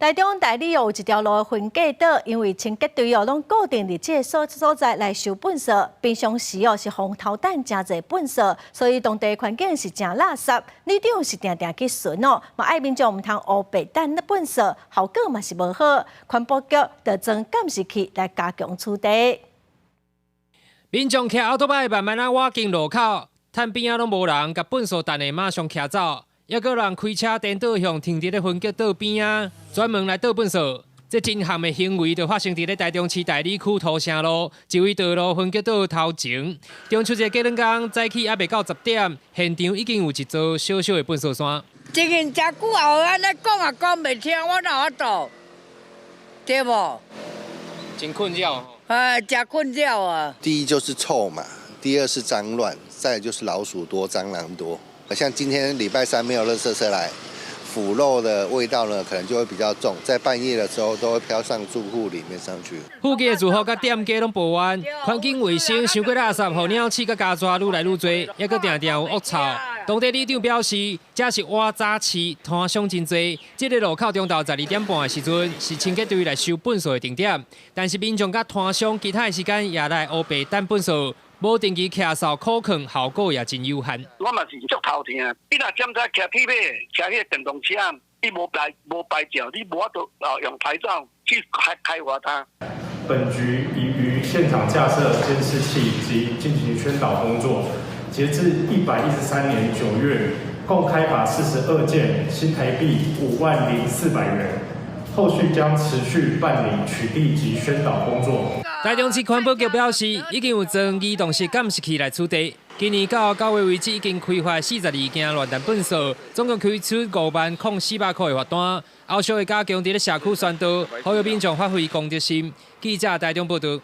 台中大里有一條路的分隔島，因為清潔隊哦攏固定佇這个所在來收糞埽，平常時哦是予偷擲誠濟糞埽，所以當地環境是誠垃圾。里長是定定去巡哦，嘛愛民眾毋通烏白擲糞埽，效果嘛是無好。環保局就裝監視器來加強取締。民眾騎歐多擺慢慢仔倚近路口，趁邊仔攏無人，共糞埽擲的馬上騎走。抑閣有人開車顛倒向停佇咧分隔島邊仔，專門來倒糞埽。這真譀的行為就發生佇咧台中市大里區土城路一位道路分隔島頭前。中秋節隔兩工早起猶未到10點，現場已經有一座小小的糞埽山。這間誠久後按呢講也講袂聽，我哪有法度？對無？真困擾。哎，誠困擾啊！第一就是臭嘛，第二是髒亂，再就是老鼠多、蟑螂多。像今天禮拜三沒有垃圾車來，腐肉的味道呢，可能就會比較重，在半夜的時候都會飄上住戶裡面上去。附近的住戶佮店家攏抱怨，環境衛生傷過垃圾，予鳥鼠佮家蛇愈來愈濟，抑閣定定有惡臭。當地里長表示，這是倚早市，攤商真濟。這个路口中晝12點半的時陣，是清潔隊來收糞埽的定點，但是民眾佮攤商其他的時間也來烏白擲糞埽。無定期徛掃可控，效果也真有限。我嘛是足頭疼，你若檢查騎鐵馬、騎彼個電動車，你無牌無牌照，你無法度啊用牌照去開開罰他。本局已於現場架設監視器及進行宣導工作，截至113年9月，共開罰42件，新台幣50,400元。後續將持續辦理取締及宣導工作。台中市環保局表示，已經有裝移動式監視器來取締。今年到9月為止，已經開罰42件亂擲糞埽，總共開出50,400塊的罰單。後續會加強佇咧社區宣導，呼籲民眾發揮公德心。記者台中報道。